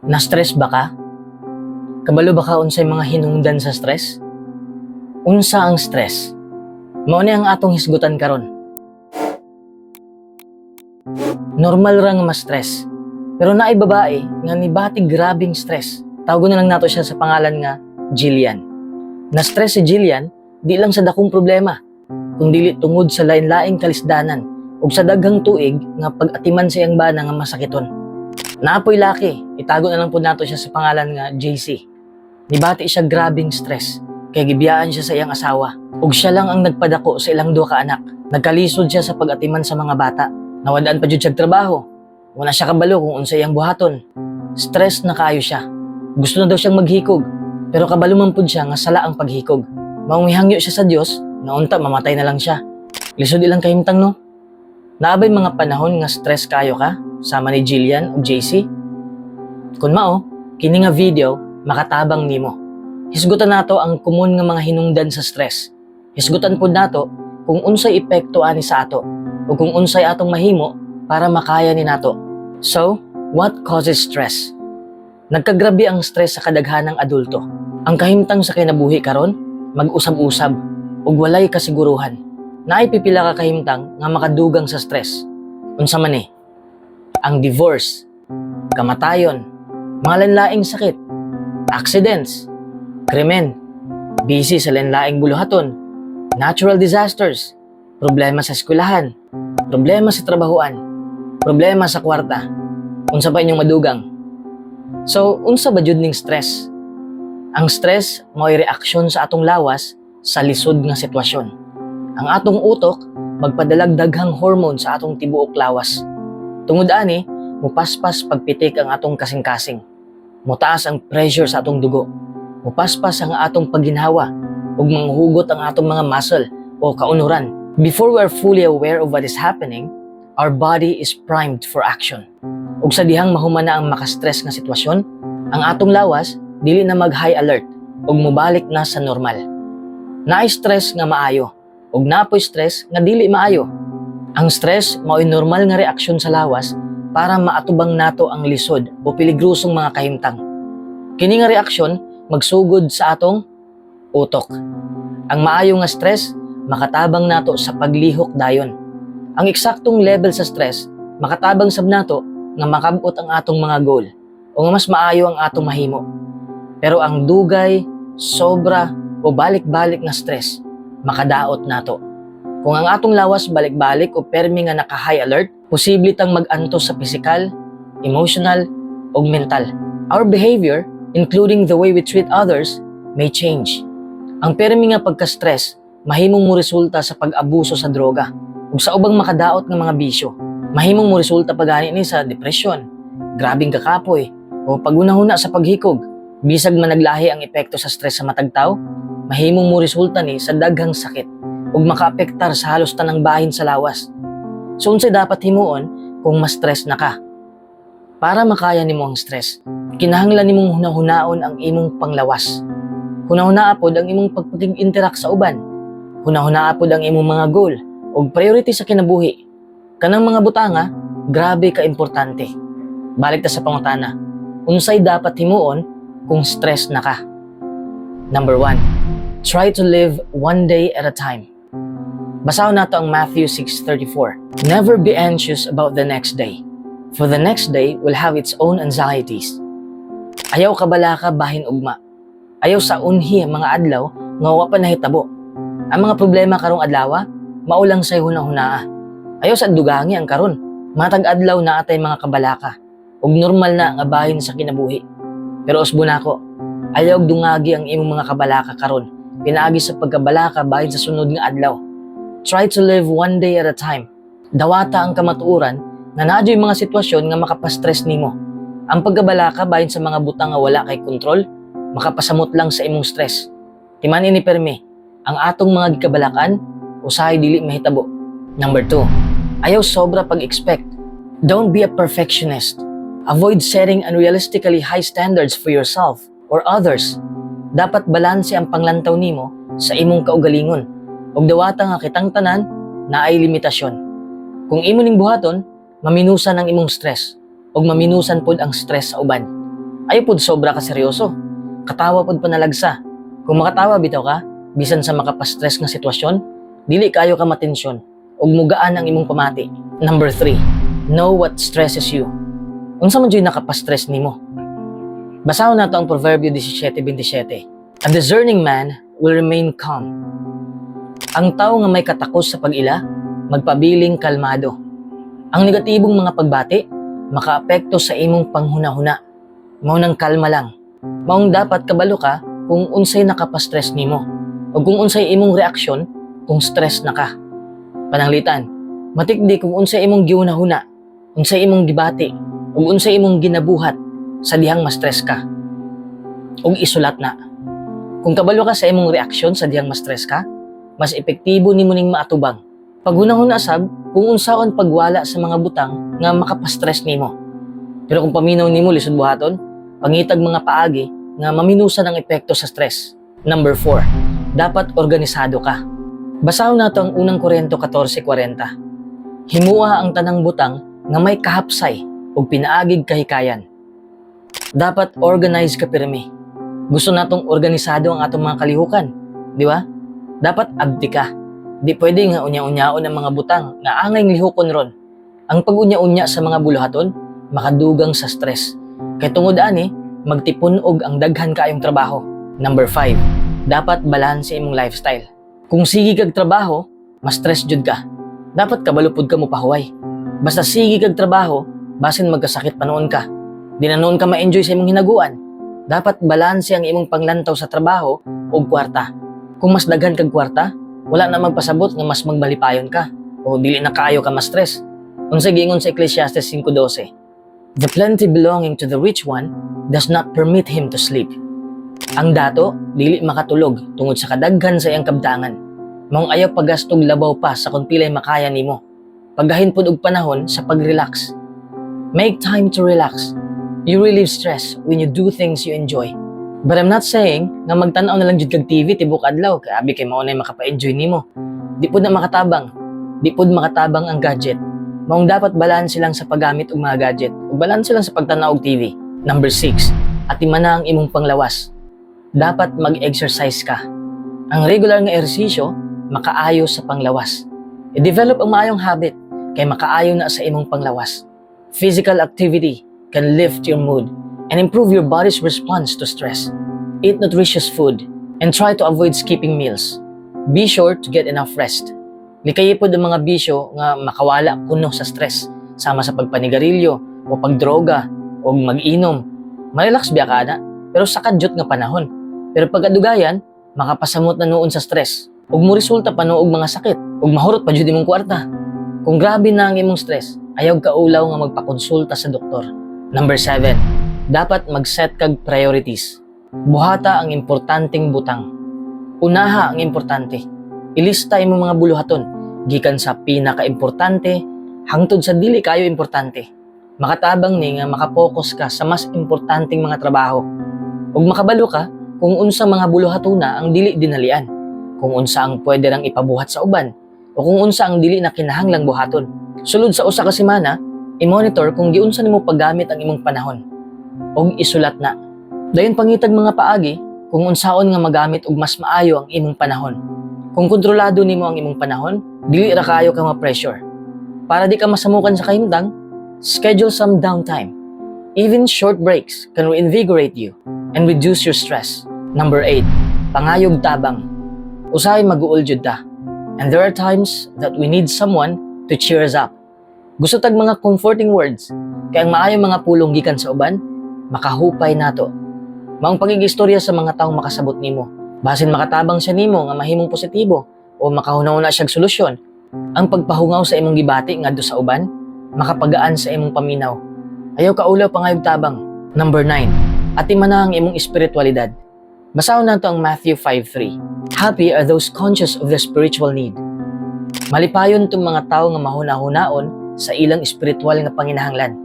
Na-stress ba ka? Kabalo ba ka unsay mga hinungdan sa stress? Unsa ang stress? Mao ni ang atong hisgutan karon. Normal ra nga ma-stress. Pero naay babae nga nibati grabing stress. Tawgon na lang nato siya sa pangalan nga Jillian. Na-stress si Jillian di lang sa dakong problema, kung dili tungod sa lain-laing kalisdanan ug sa daghang tuig nga pag-atiman sa iyang bana nga masakiton. Naa poy laki, itago na lang po nato siya sa pangalan nga JC. Nibati siya grabing stress kay gibiyaan siya sa iyang asawa ug siya lang ang nagpadako sa ilang duha ka anak. Nagkalisod siya sa pag-atiman sa mga bata. Nawadaan pa jud siya trabaho. Wala siya kabalo kung unsa iyang buhaton. Stress na kaayo siya. Gusto na daw siyang maghikog, pero kabalo man pud siya nga sala ang paghikog. Maong mihangyo siya sa Dios nga unta mamatay na lang siya. Lisod ilang kahimtang, no? Naa bay mga panahon nga stress kaayo ka sama ni Jillian o JC? Kung mao, kini nga video makatabang nimo. Hisgutan nato ang komon nga mga hinungdan sa stress. Hisgutan pud nato kung unsay epekto ani sa ato o kung unsay atong mahimo para makaya ni nato. So, what causes stress? Nagkagrabe ang stress sa kadaghanang adulto. Ang kahimtang sa kinabuhi karon, mag-usab-usab ug walay kasiguruhan. Naay pipila ka kahimtang nga makadugang sa stress. Unsa man ni? Ang divorce, kamatayon, mga lain-laing sakit, accidents, krimen, busy sa lain-laing buluhaton, natural disasters, problema sa eskwelahan, problema sa trabahuan, problema sa kwarta. Unsa pa inyong madugang? So, unsa ba jud ning stress? Ang stress mao'y reaksyon sa atong lawas sa lisod nga sitwasyon. Ang atong utok magpadalag daghang hormone sa atong tibuok lawas. Tungod ani, mupaspas pagpitik ang atong kasing-kasing. Mutaas ang pressure sa atong dugo. Mupaspas ang atong pagginhawa ug manghugot ang atong mga muscle o kaunuran. Before we are fully aware of what is happening, our body is primed for action. Ug sa dihang mahuman na ang makastress nga sitwasyon, ang atong lawas dili na mag-high alert ug mobalik na sa normal. Naay stress nga maayo ug naa poy stress nga dili maayo. Ang stress mao'y normal nga reaksyon sa lawas para maatubang nato ang lisod o peligrosong mga kahimtang. Kini nga reaksyon magsugod sa atong utok. Ang maayo nga stress makatabang nato sa paglihok dayon. Ang eksaktong level sa stress makatabang sab nato nga makabot ang atong mga goal o nga mas maayo ang atong mahimo. Pero ang dugay, sobra o balik-balik nga stress makadaot nato. Kung ang atong lawas balik-balik o permi nga naka-high alert, posible tang mag-antos sa physical, emotional, o mental. Our behavior, including the way we treat others, may change. Ang permi nga pagka-stress, mahimong mo resulta sa pag-abuso sa droga ug sa ubang makadaot nga mga bisyo. Mahimong mo resulta pa gani ni sa depresyon, grabing kakapoy, o paghunahuna sa paghikog. Bisag managlahi ang epekto sa stress sa matag tawo, mahimong mo resulta ni sa daghang sakit ug makaapektar sa halos tanang bahin sa lawas. So unsay dapat himuon kung ma-stress na ka? Para makaya nimo ang stress, kinahanglan nimong hunahunaon ang imong panglawas. Hunahunaa pod ang imong pagpakig-interact sa uban. Hunahunaa pod ang imong mga goal ug priority sa kinabuhi. Kanang mga butanga, grabe ka importante. Balik ta sa pangutana. Unsay dapat himuon kung stress na ka? Number 1, try to live one day at a time. Basahon nato ang Matthew 6:34. "Never be anxious about the next day, for the next day will have its own anxieties." Ayaw kabalaka bahin ugma. Ayaw sa unhi ang mga adlaw nga wa pa nahitabo. Ang mga problema karong adlaw, mao lang say hunahunaa. Ayaw sa dugangi ang karon. Matag adlaw naa tay mga kabalaka ug normal na nga bahin sa kinabuhi. Pero usbo nako, ayaw og dungagi ang imong mga kabalaka karon. Pinaagi sa pagkabalaka bahin sa sunod nga adlaw. Try to live one day at a time. Dawata ang kamatuoran nga naa juy mga sitwasyon nga makapastress nimo. Ang pagkabalaka bahin sa mga butang nga wala kay kontrol, makapasamot lang sa imong stress. Timan ini permi, ang atong mga gikabalakan usahay dili mahitabo. Number 2, ayaw sobra pag-expect. Don't be a perfectionist. Avoid setting unrealistically high standards for yourself or others. Dapat balanse ang panglantaw nimo sa imong kaugalingon. Ug dawata nga kitang tanan naay limitasyon. Kung imo ning buhaton, maminusan ang imong stress ug maminusan pod ang stress sa uban. Ayaw pud sobra ka seryoso. Katawa pud panalagsa. Kung makatawa bitaw ka, bisan sa makapastress nga sitwasyon, dili kaayo ka matensyon ug mugaan ang imong pamati. Number 3, know what stresses you. Unsa man jud nakapastress nimo? Basahon nato ang Proverbio 17:27. "A discerning man will remain calm." Ang tao nga may katakos sa pag-ila, magpabiling kalmado. Ang negatibong mga pagbati, makaapekto sa imong panghuna-huna. Mao nang kalma lang. Maong dapat kabalo ka kung unsay nakapastress nimo o kung unsay imong reaksyon kung stress na ka. Pananglitan, matikdi kung unsay imong gihuna-huna, unsay imong gibati, ug unsay imong ginabuhat sa dihang ma-stress ka. Ug isulat na. Kung kabalo ka sa imong reaksyon sa dihang ma-stress ka, mas epektibo nimo ning maatubang. Paghunahuna sab kung unsaon pagwala sa mga butang nga makapastress nimo. Pero kung paminaw nimo lisod buhaton, pangitag mga paagi nga maminusan ang epekto sa stress. Number 4, dapat organisado ka. Basahon nato ang Unang Korento 14:40. "Himua ang tanang butang nga may kahapsay ug pinaagig kahikayan." Dapat organize ka pirmi. Gusto natong organisado ang atong mga kalihukan, di ba? Dapat abdi ka. Di pwede nga unya-unyaon ang mga butang nga angay lihukon ron. Ang pag-unya-unya sa mga buluhaton makadugang sa stress. Kay tungod ani, magtipun-og ang daghan kaayong trabaho. Number 5, dapat balanse imong lifestyle. Kung sige kag trabaho, mas stress jud ka. Dapat kabalo pud ka mo pahuway. Basta sige kag trabaho, basin magkasakit pa nuon ka. Di na nuon ka ma-enjoy sa imong hinaguan. Dapat balanse ang imong panglantaw sa trabaho ug kwarta. Kung mas daghan kag kwarta, wala na magpasabot nga mas magmalipayon ka o dili na kaayo ka ma-stress. Unsa giingon sa Ecclesiastes 5:12? "The plenty belonging to the rich one does not permit him to sleep." Ang dato dili makatulog tungod sa kadaghan sa iyang kabtangan. Maong ayaw paggastog labaw pa sa kung pilay makaya nimo. Pagahin pud og panahon sa pag-relax. Make time to relax. You relieve stress when you do things you enjoy. But I'm not saying nga magtan-aw na lang jud kag TV tibok adlaw kay abi kay mao nay makapa-enjoy nimo. Di pud na makatabang. Di pud makatabang ang gadget. Maong dapat balanse lang sa paggamit og mga gadget ug balanse lang sa pagtan-aw og TV. Number 6, atimana ang imong panglawas. Dapat mag-exercise ka. Ang regular nga ehersisyo makaayo sa panglawas. I-develop ang maayong habit kay makaayo na sa imong panglawas. Physical activity can lift your mood and improve your body's response to stress. Eat nutritious food and try to avoid skipping meals. Be sure to get enough rest. Likayi pod ang mga bisyo nga makawala kuno sa stress, sama sa pagpanigarilyo o pagdroga o mag-inom. Ma-relax biya ka na, pero sa kadyot nga panahon. Pero pagkadugayan, makapasamot na nuon sa stress. Ug mo resulta pa og mga sakit, ug mahurot pa jud imong kwarta. Kung grabe na ang imong stress, ayaw kaulaw nga magpakonsulta sa doktor. Number 7, dapat mag-set kag priorities. Buhata ang importanteng butang. Unaha ang importante. Ilista imong mga buluhaton gikan sa pinaka-importante hangtod sa dili kaayo importante. Makatabang ni nga makapokus ka sa mas importanteng mga trabaho. Ug makabalo ka kung unsa mga buluhatona ang dili dinalian, kung unsa ang pwede rang ipabuhat sa uban, o kung unsa ang dili na kinahanglang buhaton. Sulod sa usa ka semana, i-monitor kung giunsa nimo paggamit ang imong panahon. Ug isulat na. Dayon pangitag mga paagi kung unsaon nga magamit og mas maayo ang imong panahon. Kung kontrolado nimo ang imong panahon, dili ra kaayo ka ma-pressure. Para di ka masamukan sa kahimtang, schedule some downtime. Even short breaks can reinvigorate you and reduce your stress. Number 8, pangayog tabang. Usahay mag-uol jud ta. And there are times that we need someone to cheer us up. Gusto tag mga comforting words, kay ang maayong mga pulong gikan sa uban, makahupay nato. Maong pakigistorya sa mga taong makasabot nimo. Basin makatabang siya nimo nga mahimong positibo o makahuna-huna siyag solusyon. Ang pagpahungaw sa imong gibati ngadto sa uban, makapagaan sa imong paminaw. Ayaw kaulaw, pangayog tabang. Number 9, atimana ang imong espiritualidad. Basahon nato ang Matthew 5:3. "Happy are those conscious of their spiritual need." Malipayon tong mga tao nga mahuna-hunaon sa ilang espiritual nga panginahanglan.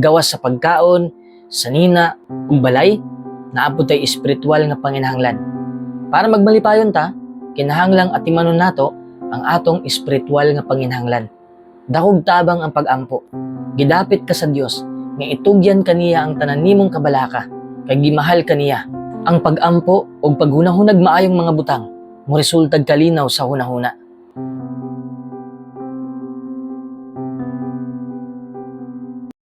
Gawas sa pagkaon, sanina, ug balay, naa pod tay espiritual nga panginahanglan. Para magmalipayon ta, kinahanglang atimanon nato ang atong espiritual nga panginahanglan. Dakog tabang ang pag-ampo. Gidapit ka sa Dios nga itugyan kaniya ang tanan nimong kabalaka kay gimahal kaniya. Ang pag-ampo o paghunahunag maayong mga butang mo resultag kalinaw sa hunahuna.